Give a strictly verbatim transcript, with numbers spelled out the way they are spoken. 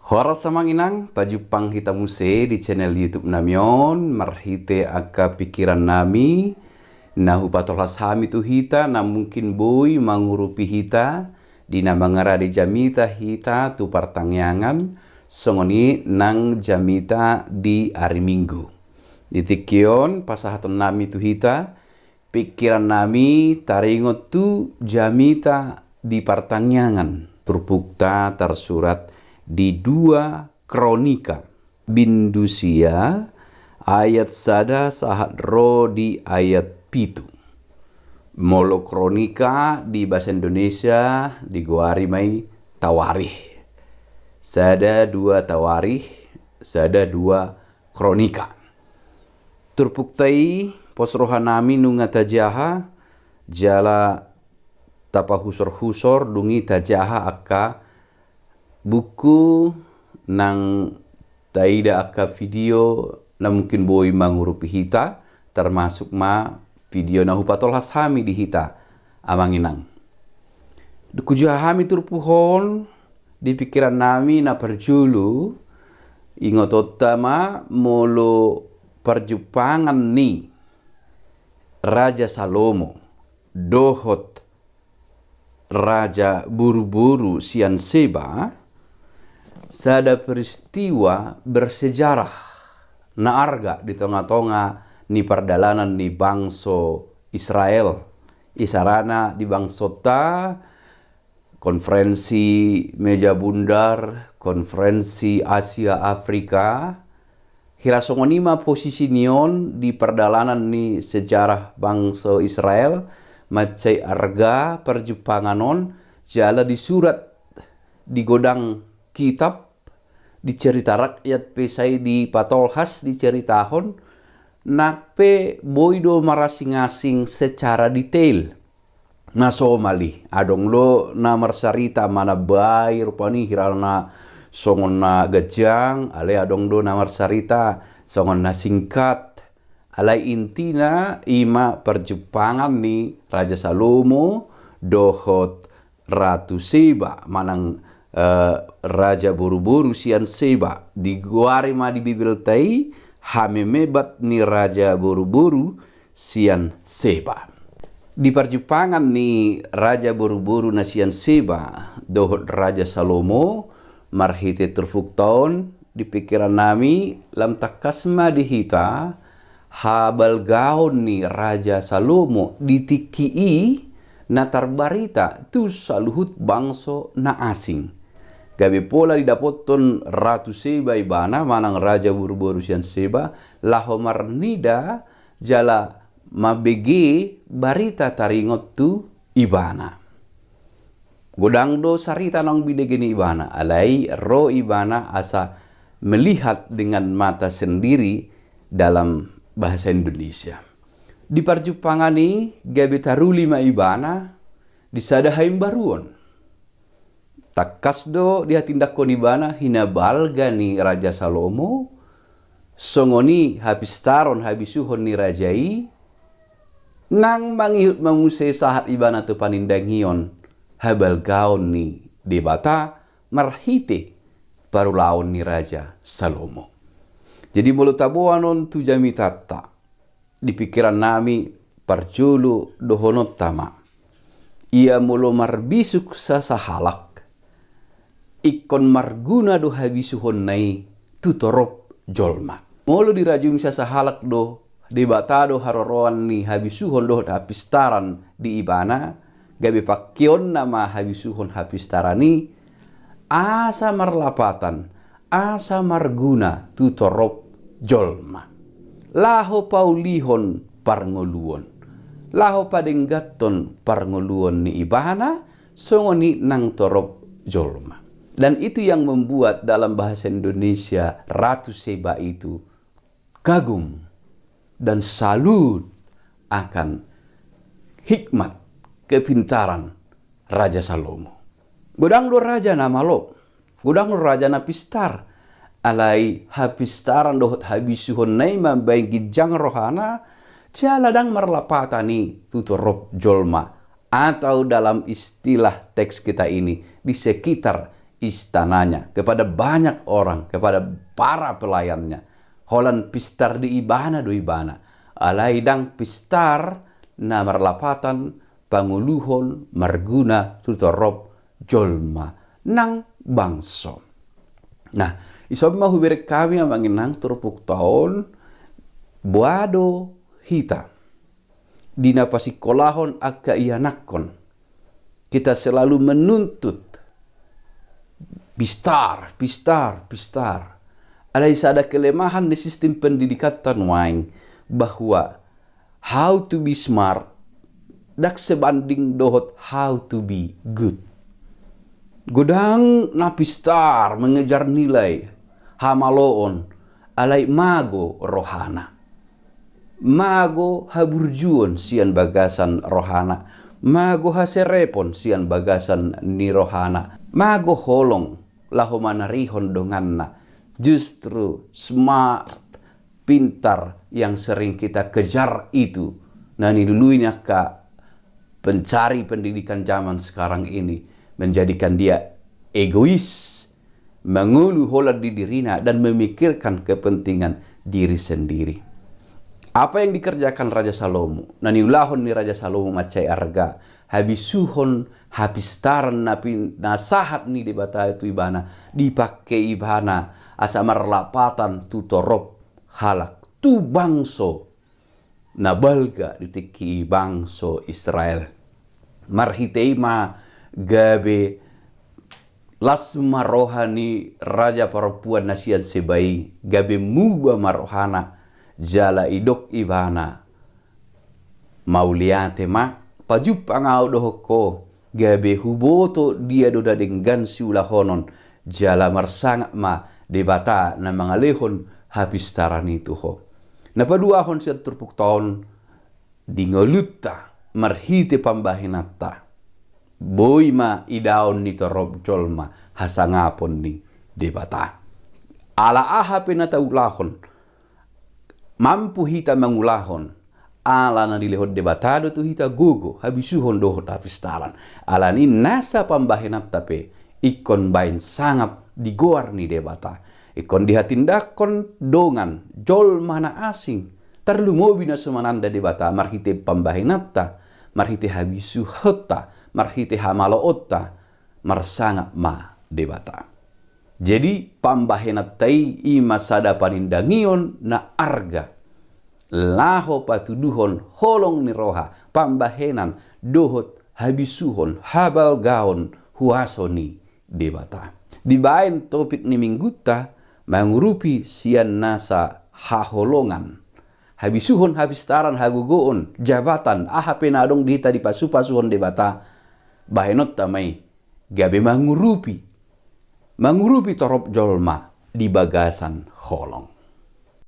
Horas amang inang, pajumpang hita muse di channel YouTube nami on, marhite angka pikiran nami, na hupatolhas hami tu hita, na mungkin boi mangurupi hita, di na mangarade jamita hita tu partangiangan, songon i nang jamita di ari Minggu. Di tingki on, pasahaton nami tu hita, pikiran nami taringot tu jamita di partangiangan, turpukta tarsurat di dua Kronika, bindu sia, ayat sada sahat ro di ayat pitu. Molo Kronika di bahasa Indonesia digoari ma i Tawarikh. Sada dua Tawarikh, sada dua Kronika. Turpukta i pos roha nami nunga tajaha, jala tapahusorhusor dung i tajaha angka buku nang taida angka video na mungkin boi mangurupi hita, termasuk ma video na hupatolhas hami di hita, amang inang. Dung hujaha hami turpuk on, di pikiran nami na parjolo, ingotonta ma molo parjumpangan ni Raja Salomo dohot Raja Boruboru sian Seba, sada peristiwa bersejarah na arga di tongatonga ni pardalanan ni bangso Israel. Isarana di bangsonta, konferensi meja bundar, konferensi Asia Afrika, hira songon i ma posisi ni on di pardalanan ni sejarah bangso Israel, mansai arga parjumpangan on, jala disurat di godang kitab, di cerita rakyat pe sai dipatolhas, diceritahon, nang pe boi do marasingasing secara detail. Na somal i, adong do na marsarita manambai rupani hirana songon na ganjang, alai adong do na marsarita songon na singkat. Alai intina i ma parjumpangan ni Raja Salomo dohot Ratu Seba manang, eh, Raja Boruboru sian Seba. Digoari ma di Bibelta i hamemebat ni Raja Boruboru sian Seba. Di parjumpangan ni Raja Boruboru na sian Seba dohot Raja Salomo, marhite turpukta on di pikiran nami, lam tangkas ma di hita habalgaon ni Raja Salomo di tingki i na tarbarita tu saluhut bangso na asing. Gabe pola didapothon Ratu Seba ibana manang Raja Boruboru sian Seba laho marnida jala mambege barita taringot tu ibana. Godang do sarita naung binege ni ibana, alai ro ibana asa melihat dengan mata sendiri dalam bahasa Indonesia. Di parjumpangan i gabe taruli ma ibana di sada haimbaruon. Tangkas do dihatindangkon ibana hinabalga ni Raja Salomo, songon i hapistaron habisuhon ni raja i, nang mangihut ma muse sahat ibana tu panindangion habalgaon ni Debata marhite parulaon ni Raja Salomo. Jadi molo taboan on tu jamitanta, di pikiran nami parjolo dohononta ma. Ia molo marbisuk sasahalak, ingkon marguna do habisuhonna i tu torop jolma. Molo dirajumi sasahalak do, Debata do haroroan ni habisuhon dohot hapistaran di ibana, gabe pangkeonna ma habisuhon hapistaran i, asa marlapatan, asa marguna tu torop jolma. Laho paulihon parngoluon, laho padengganhon parngoluon ni ibana, songon i nang torop jolma. Dan itu yang membuat dalam bahasa Indonesia Ratu Seba itu kagum dan salut akan hikmat, kepintaran Raja Salomo. Godang do raja na malo, godang do raja na pistar, alai hapistaran dohot habisuhonna i mambahen ginjang rohana, jala ndang marlapatan i tu torop jolma, atau dalam istilah teks kita ini, di sekitar istananya, kepada banyak orang, kepada para pelayannya. Holan pistar di ibana do ibana. Alai ndang pistar na marlapatan pangoluhon marguna tu torop jolma nang bangso. Nah, ison ma hubereng hami amang inang turpukta on, boha do hita di na pasingkolahon angka ianakhon. Kita selalu menuntut pistar, pistar, pistar. Alai sada kelemahan ni sistem pendidikanta nuaeng bahwa how to be smart ndang sebanding dohot how to be good. Godang na pistar mengejar nilai, hamaloon, alai mago rohana. Mago haburjuon sian bagasan rohana. Mago haserepon sian bagasan ni rohana. Mago holong laho manarihon donganna. Justru smart, pintar yang sering kita kejar itu, na nilului ni angka pencari pendidikan zaman sekarang ini, menjadikan dia egois, mangolu holan di dirina dan memikirkan kepentingan diri sendiri. Apa yang dikerjakan Raja Salomo, na niulahon ni Raja Salomo mansai arga, habisuhon, hapistaran na pin-, na sahat ni Debata tu ibana, dipangke ibana asa marlapatan tu torop halak, tu bangso na balga di tingki i, bangso Israel. Marhite i ma gabe las ma roha ni raja parompuan na sian Seba i, gabe muba ma rohana, jala didok ibana, mauliate ma, pajumpang ahu dohot ho, gabe huboto dia do na denggan siulahonon, jala marsangap ma Debata na mangalehon hapistaran i tu ho. Na paduahon sian turpukta on, di ngolunta marhite pambahenanta, boi ma idaon ni torop jolma hasangapon ni Debata. Ala aha pe na taulahon, mampu hita mangulahon, ala na dilehon Debata do tu hita gogo, habisuhon dohot hapistaran. Alani nasa pambahenanta pe ingkon baen sangap di goar ni Debata. Ingkon dihatindanghon dongan, jolma na asing, tarlumobi na so mananda Debata, marhite pambahenanta, marhite habisuhonta, marhite hamaloonta, marsangap ma Debata. Jadi, pambahenanta i, i ma sada panindangion na arga, laho patuduhon holong ni roha, pambahenan, dohot habisuhon, habalgaon, huaso ni Debata. Dibaen topik ni minggunta, mangurupi sian nasa haholongan. Habisuhon, hapistaran, hagogoon, jabatan, aha pe na adong di hita dipasupasuhon Debata, bahenonta ma i gabe mangurupi, mangurupi torop jolma di bagasan holong.